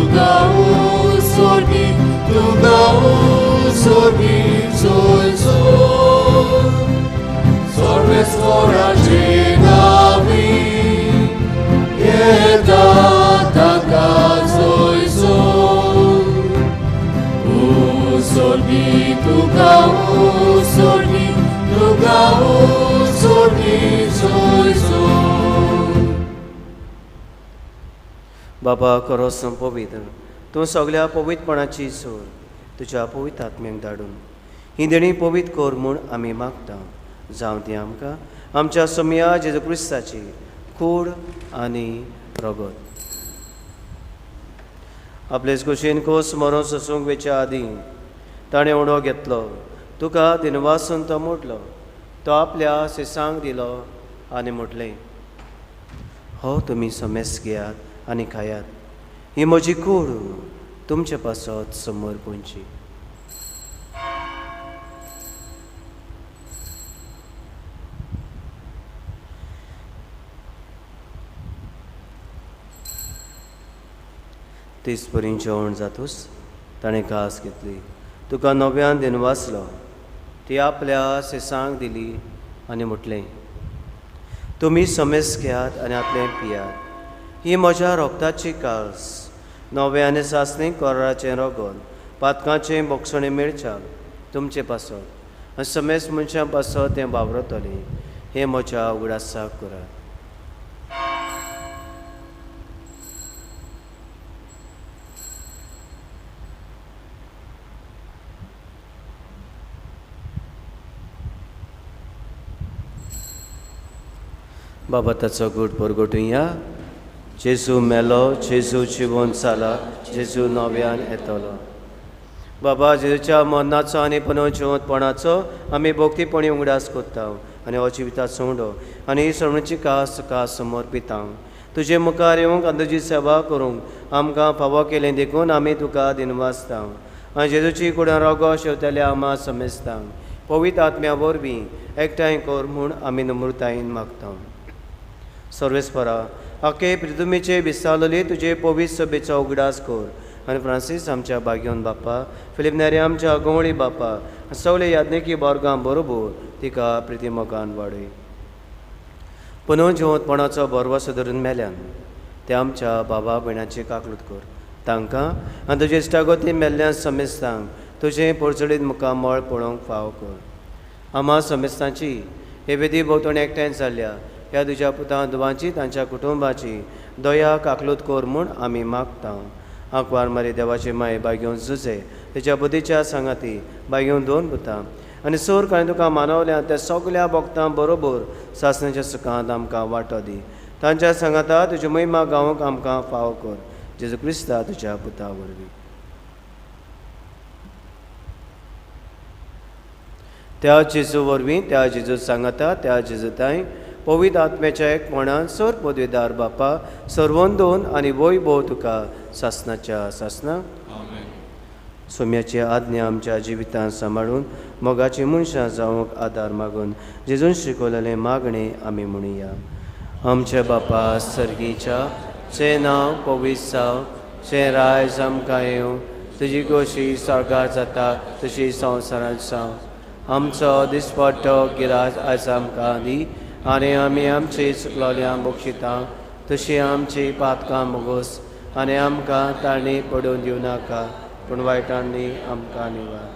gau, sorgi, soy sol. Sorves foraje gavi, yeda taka soy sol. Sorgi tu gau, sorgi, soy sol. बाबा करो संपवित्र तूं सगल्या पवित्रपणाची सोर तुज्या पवित्र आत्म्यांक धाडून ही देणी पवित्र कर म्हूण आमी मागता. जावं ती आमकां आमच्या सोमया जेजू क्रिस्ताची कूड आनी रगत. आपलेच कुशीन खोस मरोन सोसूंक वेच्या आदीं ताणें उणो घेतलो, तुका दिनवासून तो मोडलो, तो आपल्या शिसांक दिलो आनी म्हटलें, हो तुमी समेस घेयात आनी खायात, ही म्हजी कूड तुमचे पासत समोर पोंची. तेच परी जेवण जातूच ताणें कास घेतली, तुका नव्यान दिनवासलो, ती आपल्या शिसांक दिली आनी म्हटलें, तुमी समेस घेयात आनी आपलें पियात, ही म्हज्या रोगताची कास, नवें आनी सासणी कोराचें रगत, पातकांचें बोगसणें मेळच्या तुमचे पासत आनी समेस मनशां पासत तें वावरतलें, हें म्हज्या उगडासाक करात. बाबा ताचो गूट परगटुया. जेजू मेलो, जेजू जिवोन जाला, जेजू नव्यान येतलो. बाबा जेजूच्या मरणाचो आनी पुनर्जिवंतपणाचो आमी भक्तीपणी उगडास करता आनी हो जिविताचो उंडो आनी ही सवणीची कास तुका समर्पिता. तुजे मुखार येवंक आनी तुजी सेवा करूंक आमकां फावो केलें देखून आमी तुका दिनवासता आनी जेजूची कुडां रोगो शेवतल्या आमा समेजता पवित्र आत्म्या वरवीं एकठांय कर म्हूण आमी नम्रतायेन मागता. सर्वेस्परा आखे प्रितुमेचे विसावलेली तुजे पवित्र सभेचो उगडास कर आनी फ्रांसीस आमच्या बागयोन बाप्पा, फिलीप नेरी आमच्या गवळी बाप्पा, सगळे याज्ञिकी बोर्गां बरोबर तिका प्रितिमोगान वाडय. पुनर्जिवंतपणाचो भरवसो धरून मेल्यान ते आमच्या बाबा भयणाची काकलूत कर, तांकां आनी तुजे इश्टागती मेल्ल्या समेस्तांक तुजें पोरचडीत मुखामळ पळोवंक फावो कर. आमा समेस्तांची हे वेदी भोंवतणी एकठांय जाल्ल्या ह्या तुज्या पुतां दुवांची तांच्या कुटुंबाची दया काकलूत कर म्हूण आमी मागता. आंकवार मारी देवाची माय बागेवन जुजे तेच्या बुद्धीच्या सांगाती बागेवन दोन पुतां आनी सोर कांय तुका मानवल्या त्या सगल्या भक्तां बरोबर सासणाच्या सुखांत आमकां वांटो दी. तांच्या सांगाता तुजी महिमा गावंक आमकां फावो कर, जेजू क्रिस्ता तुज्या पुता वरवीं. त्या जेजू वरवीं, त्या जेजू सांगाता, त्या जेजू तांय पवित्र आत्म्याच्या एकपणान सर पदवीदार बापा सर्वंदोन आनी वैभव तुका सासणाच्या सासना. सोम्याची आज्ञा आमच्या जिवितांत सांबाळून मोगाची मनशां जावंक आदार मागून जेजून शिकवलेलें मागणें आमी म्हणुया. आमच्या बापा सर्गीच्या, तुजें नांव पवित्र जावं, तुजें रायज आमकां येवं, तुजी गोशी स्वर्गार जाता तशी संवसारांत जावं. आमचो दिसपट्टो गिराज आयज आमकां दी आनी आमी आमची चुकलोल्या बक्षिता तशी आमची पातकां मोगोस आनी आमकां तांणी पडून दिवं नाका, पूण वायटांनी आमकां निवार.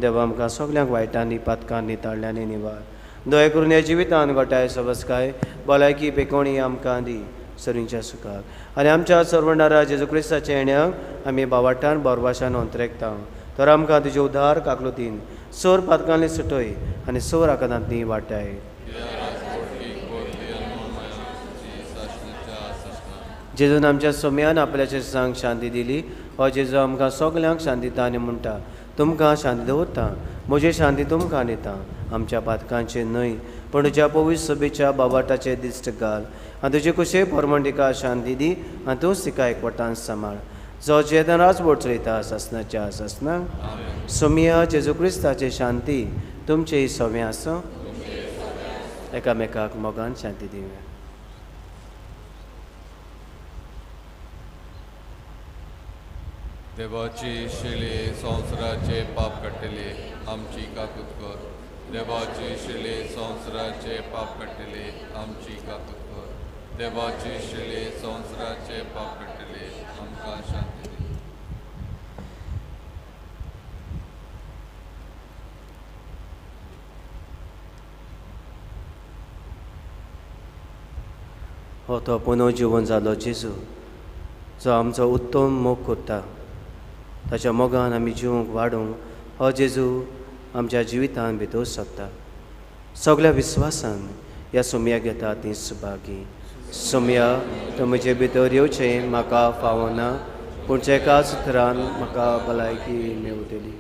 देवा आमकां सगल्यांक वायटांनी पातकांनी ताळ्यांनी निवार. दया करून ह्या जिवितान गोठाय सबसकाय भलायकी पेकोणी आमकां दी सरींच्या सुखाक आनी आमच्या सर्वणारा जेजू क्रिस्ताच्या येण्याक आमी बावाटान बोरवाशान अंतरेकता. तर आमकां तुजे उदार काकलुतीन सोर पातकांनी सुटय आनी सोर आकादांतली वाटाय. जेजून आमच्या सोम्यान आपल्याचे सांग शांती दिली. हो जेजू आमकां सगल्यांक शांती दिता आनी म्हणटा, तुमकां शांती दवरता, म्हजी शांती तुमकां दिता. आमच्या पातकांचे न्हय पूण तुज्या पवित्र सभेच्या बाबाटाचे दिश्ट घाल आनी तुजे कुशे परमण तिका शांती दी आनी तूंच तिका एकवटान सांबाळ, जो जेदनाच बोट चलयता सासणाच्या सासना. सोमिया जेजू क्रिस्ताचे शांती तुमचे सवें आसूं. एकामेकाक मोगान शांती दिवया. देवाची शिले संवसाराचे पाप काडटले आमची काकूत कर. देवाची शिले संवसाराचे पाप काडटले आमची काकूत कर. देवाची शिले संवसाराचे पाप काडटले आमकां शांती दी. हो तो पुनर्जिवन जालो जेजू, जो आमचो उत्तम मोग करता. ताच्या मोगान आमी जिवंक वाडोवंक हो जेजू आमच्या जिवितान भितर सरता. सगळ्या विस्वासान ह्या सोमयाक घेता ती सुभागी. सोमया तो म्हजे भितर येवचें म्हाका फावना, पूण एकाच उतरान म्हाका भलायकी मेवतली.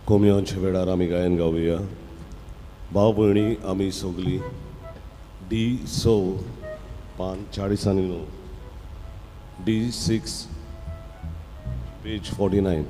कोमयांच्या वेळार आमी गायन गावया. भाव भयणी आमी सगळीं डी स पान 40 आनी 9, डी 6 पेज 49.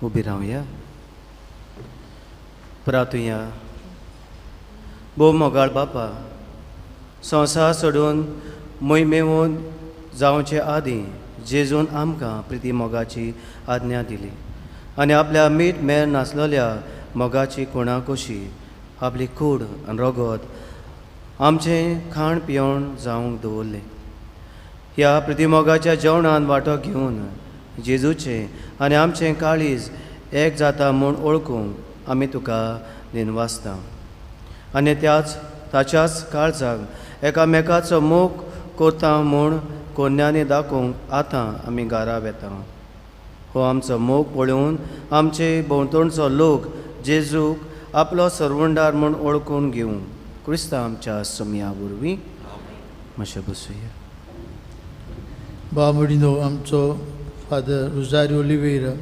उबी रावया, प्रातुया. भोव मोगाळ बापा, संवसार सोडून मोहिमेवन जावचे आदीं जेजून आमकां प्रिती मोगाची आज्ञा दिली आनी आपल्या मीठ मेर नासलेल्या मोगाची कोणा कशी आपली कूड आनी रगत आमचें खाण पिवण जावंक दवरलें. ह्या प्रितीमोगाच्या जेवणान वांटो घेवन जेजूचें आनी आमचें काळीज एक जाता म्हूण वळखूंक आमी तुका दिनवासता आनी त्याच ताच्याच काळजाक एकामेकाचो मोग करता म्हूण कोन्यांनी दाखोवंक आतां आमी घरा वेता. हो आमचो मोग पळोवन आमचे भोंवतणचो लोक जेजूक आपलो सरवंडार म्हूण वळखून घेवं क्रिस्तांव आमच्या सोमया वरवीं. मातशें बसुया. बाबडिनो आमचो फादर रोजारियो ओलिवेरा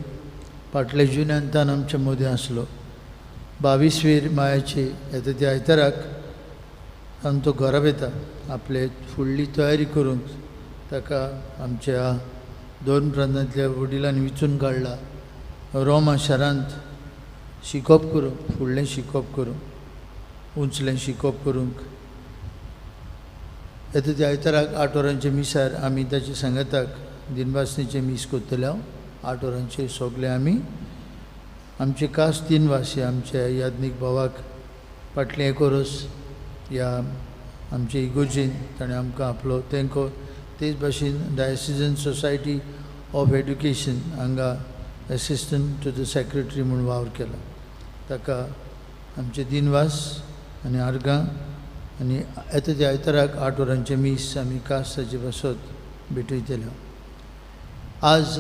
फाटल्या जुन्यांतान आमच्या मदीं आसलो. 22 वीर मायाचे येता त्या आयताराक आमचो घरा येता आपले फुडली तयारी करूंक. ताका आमच्या दोन प्रांतांतल्या वडिलांनी विचून काडला रोमा शारांत शिकोप करूंक, फुडलें शिकोप करूंक, उंचलें शिकोप करूंक. येता त्या आयताराक 8 वरांचे मिसार आमी ताच्या सांगाताक दिनवासनीचें मीस करतले. 8 वरांचेर सगळे आमी आमचे खास दिनवासी आमच्या याज्ञीक भावाक फाटलें एक वरस ह्या आमचे इगोर्जेन ताणें आमकां आपलो तेंको, तेच भाशेन डायसिजन सोसायटी ऑफ एड्युकेशन हांगा एसिस्टंट टू the secretary म्हूण वावर केला. ताका आमचे दिनवास आनी आर्गां. आनी येता त्या आयताराक 8 वरांचें मीस आमी खास ताचे पासत भेटयतले. आज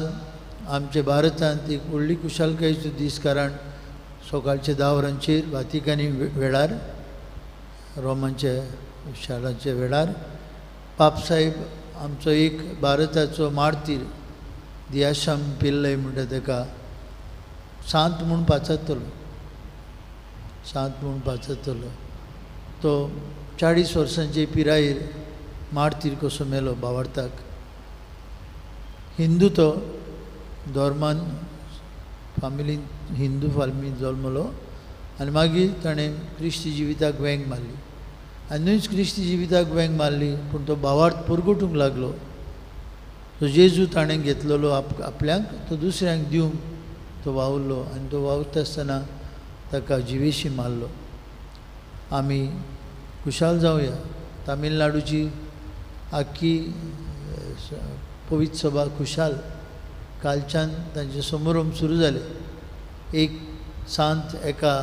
आमच्या भारतांत एक व्हडली खुशालकायेचो दीस, कारण सकाळच्या 10 वरांचेर वातिकानी वेळार रोमांच्या शाराच्या वेळार पापसाहेब आमचो एक भारताचो मार्तीर दियाशाम पिल्लय म्हणटा ताका सांत म्हूण पाचारतलो, सांत म्हूण पाचारतलो. तो 40 वर्सांचे पिरायेर मार्तीर कसो मेलो भावार्थाक. हिंदू तो धर्मान फामिलीन हिंदू फामिलीन जल्मलो आनी मागीर ताणें क्रिस्ती जिविताक वेंग मारली. आनी न्हूच क्रिस्ती जिविताक वेंग मारली पूण तो भावार्थ परगटूंक लागलो. तो जेजू ताणें घेतलेलो आपल्याक तो दुसऱ्यांक दिवंक तो वावुरलो आनी तो वावुरता आसतना ताका जिवेशी मारलो. आमी खुशाल जावया. तामिळनाडूची आख्खी पवित्र सभा खुशाल कालच्यान तांचे समारंभ सुरू जाले. एक सांत एका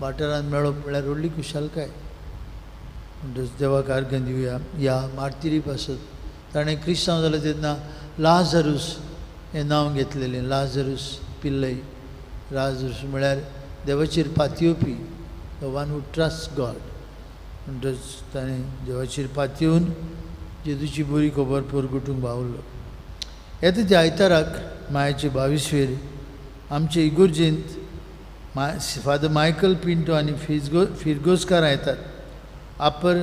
वाठारांत मेळप म्हळ्यार व्हडली खुशालकाय. म्हणटच देवाक आर्गां दिवया ह्या मार्तिरी पासत. ताणें क्रिस्तांव जालें तेन्ना लाझरूस हें नांव घेतलेलें. लाझरूस पिल्लय. लाझरूस म्हळ्यार देवाचेर पातयेवपी, the one who trust God. म्हणटच ताणें देवाचेर पातयेवन जेजूची बरी खबर परगटूंक पावलो. येता त्या आयताराक मायाचे 22 वेर आमचे इगोर्जेंत फादर मायकल पिंटो आनी फिरगोजकारां येतात. अपर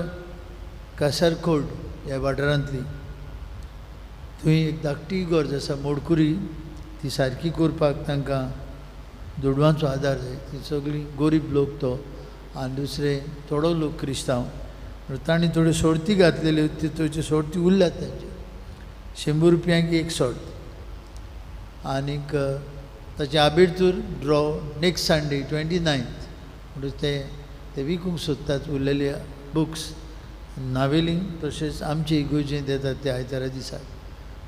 कासारकोड ह्या वाठारांतली थंय एक धाकटी इगोर्ज आसा मोडकुरी, ती सारकी करपाक तांकां दुडवांचो आदार जाय. ती सगळीं गोरीब लोक तो आनी दुसरे थोडो लोक क्रिस्तांव. तांणी थोड्यो सोडती घातलेल्यो, त्यो थंयच्यो सोडती उरल्यात तांच्यो. 100 रुपयांक एक सोड. आनीक ताचें आबेरतूर ड्रॉ नेक्स्ट संडे 29th म्हणटच ते विकूंक सोदतात उरलेले बुक्स नावेलींग. तशेंच आमचे इगोर्जेंत येतात ते आयतारा दिसाक.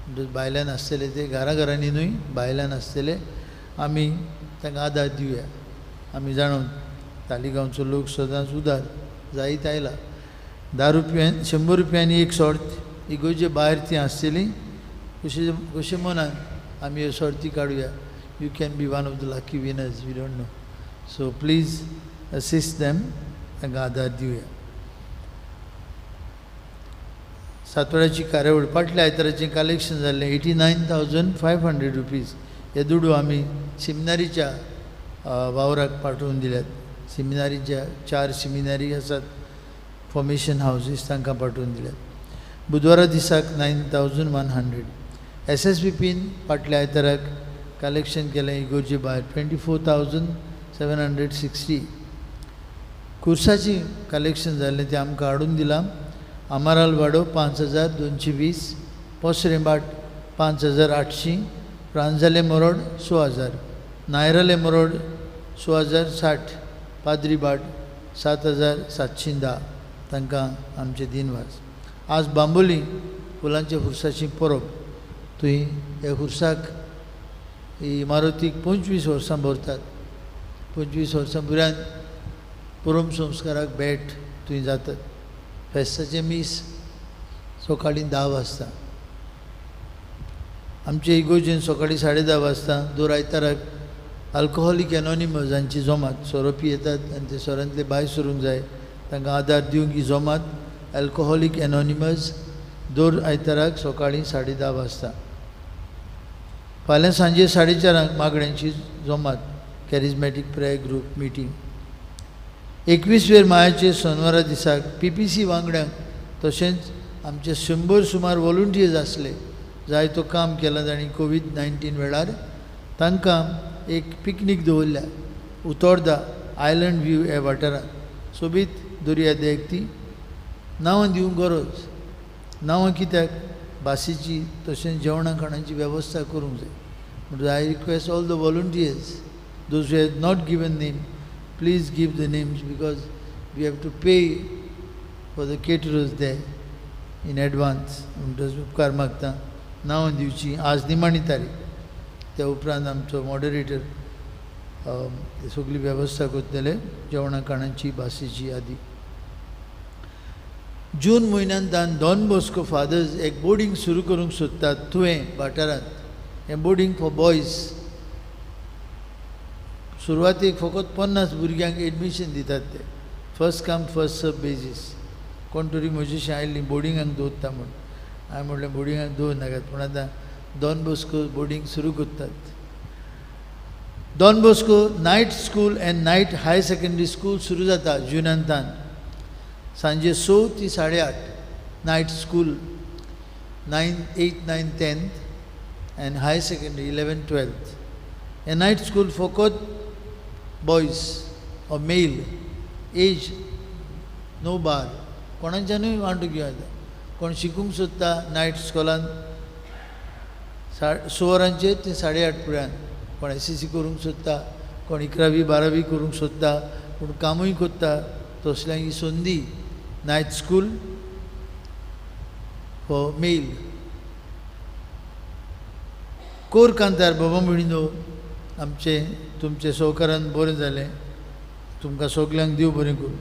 म्हणटच भायल्यान आसतले ते घरा घरांनी न्हय, भायल्यान आसतले आमी तांकां आदार दिवया. आमी जाणून तालिगांवचो लोक सदांच उदार जायत आयला. 10 रुपयान 100 रुपयांनी एक सोर्त इगोर्जे भायर ती आसतली. कशें मनान आमी ह्यो सोर्ती काडुया. You can be one of the lucky winners, we don't know. So please assist them, तांकां आदार दिवया. सातवड्याची कार्यावळ फाटल्या आयताराचें कलेक्शन जाल्लें 89,500 रुपीज. हे दुडू आमी सिमिनारीच्या वावराक पाठोवन दिल्यात. सिमिनारीच्या 4 सिमिनारी आसात फॉर्मेशन हावजीस, तांकां पाठोवन दिल्यात. बुधवारा दिसाक 9,100. एस एस पी पीन फाटल्या आयताराक कलेक्शन केलें इगोर्जे भायर 24,760. कुर्साची कलेक्शन जाल्लें तें आमकां हाडून दिलां. आमाराल वाडो 5,220, पोसरेंबाट 5,800, प्रांजाले मोरोड 6,000, नायराले मोरोड 6,060, पाद्रीबाट 7,710. तांकां आमचे दिनवास. आज बांबोली फुलांच्या खुर्साची परब. थंय ह्या खुर्साक ही इमारतीक 25 वर्सां भरतात. 25 वर्सां भुरग्यान पुरम संस्काराक भेट थंय जातात. फेस्ताचें मीस सकाळीं 10 वाजता. आमचे इगोर्जेन सकाळीं 10:30 वाजता दर आयताराक अल्कोहोलीक एनॉनिमस हांची जमात. सोरो पियेतात आनी ते सोरांतले भायर सरूंक जाय, तांकां आदार दिवंक ही जमात अल्कोहोलीक एनॉनिमस दर आयताराक सकाळीं 10:30 वाजता. फाल्यां सांजे 4:30 मागण्यांची जमात कॅरिजमॅटीक प्रेयर ग्रूप मिटींग. 21 वेर मायाचे सोनवारा दिसाक PPC वांगड्यांक तशेंच आमचे 100 सुमार वॉलंटियर्स आसले जाय तो काम केलां तांणी COVID-19 वेळार. तांकां एक पिकनीक दवरल्या उतोर्दा आयलंड व्यू ह्या वाठारांत. सोबीत दर्या देग ती. नांवां दिवंक गरज नांवां कित्याक बासीची तशेंच जेवणा खाणाची वेवस्था करूंक जाय. म्हणटकच I request all the volunteers those who have not given name please give the names because we have to pay for the caterers there in advance. म्हणटकच उपकार मागता नांवां दिवची. आज निमाणी तारीख. त्या उपरांत आमचो मॉडरेटर सगळी वेवस्था करतले जेवणा खाणाची बासीची आदी. जून म्हयन्यांत डॉन बॉस्को फादर्स एक बोर्डींग सुरू करूंक सोदतात तुवें वाठारांत. हें बोर्डींग फॉर बॉयज. सुरवातेक फकत 50 भुरग्यांक एडमिशन दितात ते first come first serve basis. कोण तरी म्हजेशी आयिल्ली बोर्डिंगाक दवरता म्हूण. हांवें म्हणलें बोर्डिंगाक दवर नाकात, पूण आतां डॉन बॉस्को बोर्डींग सुरू करतात. Don Bosco night school and night higher secondary school सुरू जाता जुनांतान सांजे 6 ते 8:30. Night school 9, 8, 9, 10 and higher secondary 11, 12. हें नायट स्कूल फकत boys or male, age no bar. कोणाच्यानूय वांटूंक घेवं येता. कोण शिकूंक सोदता नायट स्कुलान 6 वरांचेर ते 8:30 पर्यंत. कोण SSC करूंक सोदता, कोण 11वी 12वी करूंक सोदता, पूण कामूय करता, तसल्यांक ही संदी night school for male. कोर कांतार बाबा म्हणिनो आमचें तुमचें सहकारान बरें जालें. तुमकां सगल्यांक देव बरें करूं.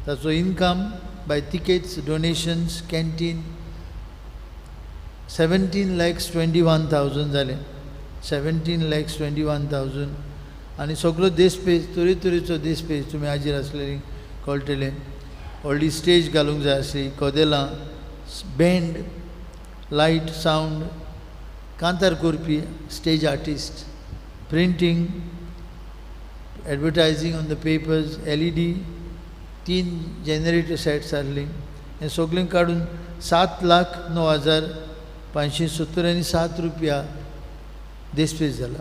ताचो income by tickets, donations, canteen 17,21,000 जालें. 17,21,000. आनी सगलो देसपेज तरेतरेचो देसपेज तुमी हाजीर आसलेली कळटलें. व्हडली स्टेज घालूंक जाय आसली, कदेलां, बँड, लायट, सावंड, कांतार करपी stage artist, printing, advertising on the papers, LED, 3 generator sets आहली. हें सगळें काडून 7,09,577 रुपया देसपेज जाला.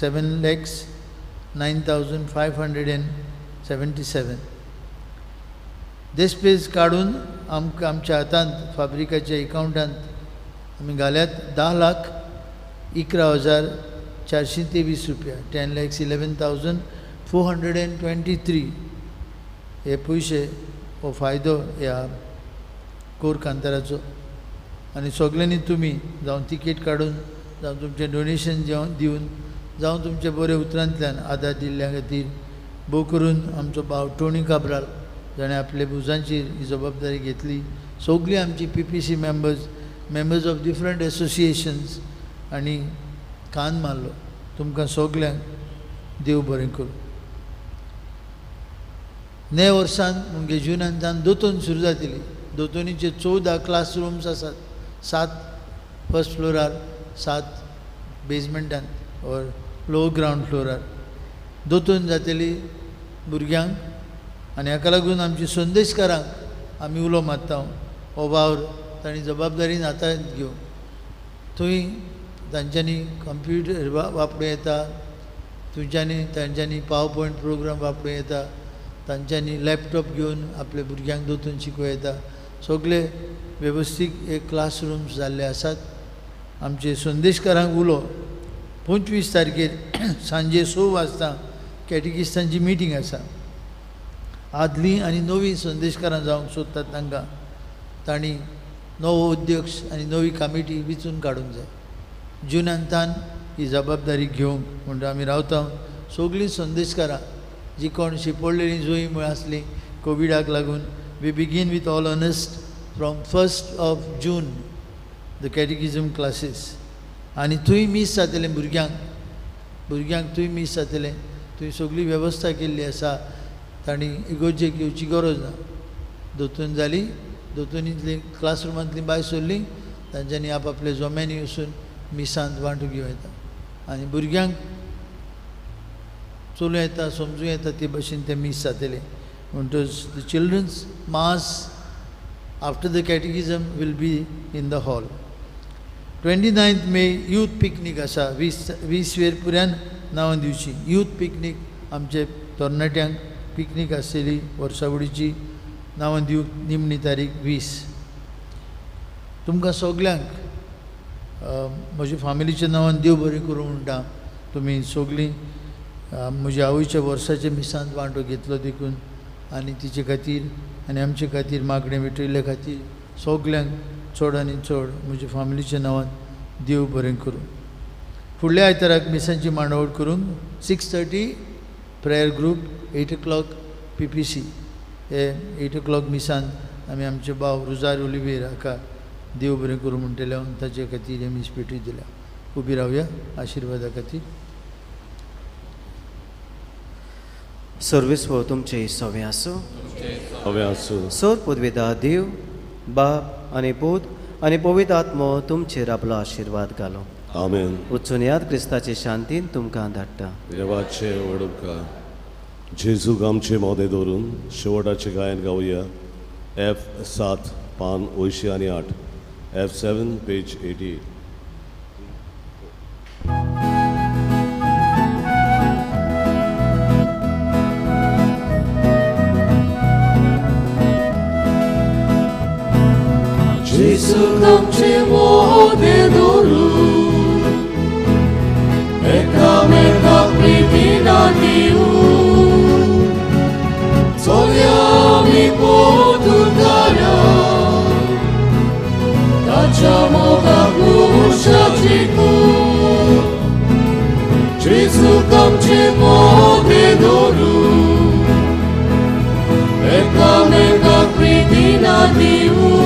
7,09,577 देसपेज काडून आमकां आमच्या हातांत फाब्रिकाच्या एकावंटांत आमी घाल्यात 10,11,423 रुपया. 10,11,423 हे पयशे हो फायदो ह्या कोर कांताराचो. आनी सगल्यांनी तुमी जावं तिकेट काडून, जावं तुमचें डोनेशन दिवन, जावं तुमचे बरे उतरांतल्यान आदार दिल्ल्या खातीर भोव करून आमचो भाव टोनी काब्राल जाणें आपले भुजांचेर ही जबाबदारी घेतली. सगळीं आमची PPC members, members of different associations आनी कान मारलो. तुमकां सगल्यांक देव बरें करूं. ने वर्सान म्हणजे जुनांतान दोतोन सुरू जातली. दोतोनीचे 14 क्लासरूम्स आसात, 7 फर्स्ट फ्लोरार, 7 बेजमेंटान ऑर लोवर ग्रावंड फ्लोरार. दोतोन जातली भुरग्यांक. आनी हाका लागून आमची संदेशकारांक आमी उलो मारता हो वावर तांणी जबाबदारीन हातांत घेवन थंय तांच्यांनी कंप्युटर वापरूं येता, तुमच्यांनी तांच्यांनी पावर पॉयंट प्रोग्राम वापरूं येता, तांच्यांनी लॅपटॉप घेवन आपल्या भुरग्यांक दोतून शिकोवं येता. सगळे वेवस्थीत एक क्लासरूम्स जाल्ले आसात. आमचे संदेशकारांक उलो 25 तारखेर सांजे 6 वाजता कॅटेकिस्तांची मिटींग आसा. आदली आनी नवी संदेशकारां जावंक सोदतात तांकां तांणी नवो अध्यक्ष आनी नवी कमिटी विचून काडूंक जाय. जून अंतान ही जबाबदारी घेवंक म्हणटा आमी रावता. सगळीं संदेशकारां जी कोण शिपडलेलीं जुंय म्हूण आसलीं कोविडाक लागून, we begin with all earnest from 1st of June the catechism classes. आनी थंय मीस जातलें भुरग्यांक, भुरग्यांक थंय मीस जातलें. थंय सगळी वेवस्था केल्ली आसा, तांणी इगोर्जेक येवची गरज ना. दोतून जाली, दोतोनींतलीं क्लासरुमांतलीं भायर सरलीं, तांच्यांनी आपआपले जोम्यांनी वचून मिसांत वांटो घेवं येता आनी भुरग्यांक चलूं येता, समजूं येता ते भशेन तें मीस जातलें. म्हणटच the children's mass after the catechism will be in the hall. 29 May youth picnic आसा. 20 वेर पुऱ्यान नांवां दिवची. यूथ पिकनीक आमचे तरणाट्यांक पिकनीक आसतली वर्सावडीची. नांवां दिवंक निमणी तारीख 20. तुमकां सगल्यांक म्हज्या फामिलीच्या नांवान देव बरें करूं म्हणटा. तुमी सगळीं म्हज्या आवयच्या वर्साच्या मिसांत वांटो घेतलो देखून आनी तिचे खातीर आनी आमचे खातीर मागणें भेटयल्ले खातीर सगल्यांक चड आनी चड म्हज्या फामिलीच्या नांवान देव बरें करूं. फुडल्या आयताराक मिसांची मांडावळ करूंक 6:30 prayer group, 8 o'clock PPC. हे 8 o'clock मिसांत आमी आमचे भाव रुजार ओलिवेर हाका देव बरें करूं म्हणटले ताचे खातीर हे मीस पेटूय दिल्या. उबी रावया आशिर्वादा खातीर. सर्वेस्वर तुमचे सवे आसूं. आसूं. सोर पदवेदा देव बाप आनी पूत आनी पवित्र आत्मो तुमचेर आपलो आशिर्वाद घालो. आमेन. वचून याद क्रिस्ताचे शांतीन तुमकां धाडटा. देवाचे व्हड उपकार. जेजूक आमचे मोदें दवरून शेवटाचें गायन गावया. F7 पान 88, F7 page 88. जेजूक आमचे मोदें दवरून एकामेकाक प्रितीन दिवून चलया आमी पोतुकारा ताच्या मोगाक उशा जिखून. जेजूक आमचे मोदें दवरून एकामेकाक प्रितीन दिवून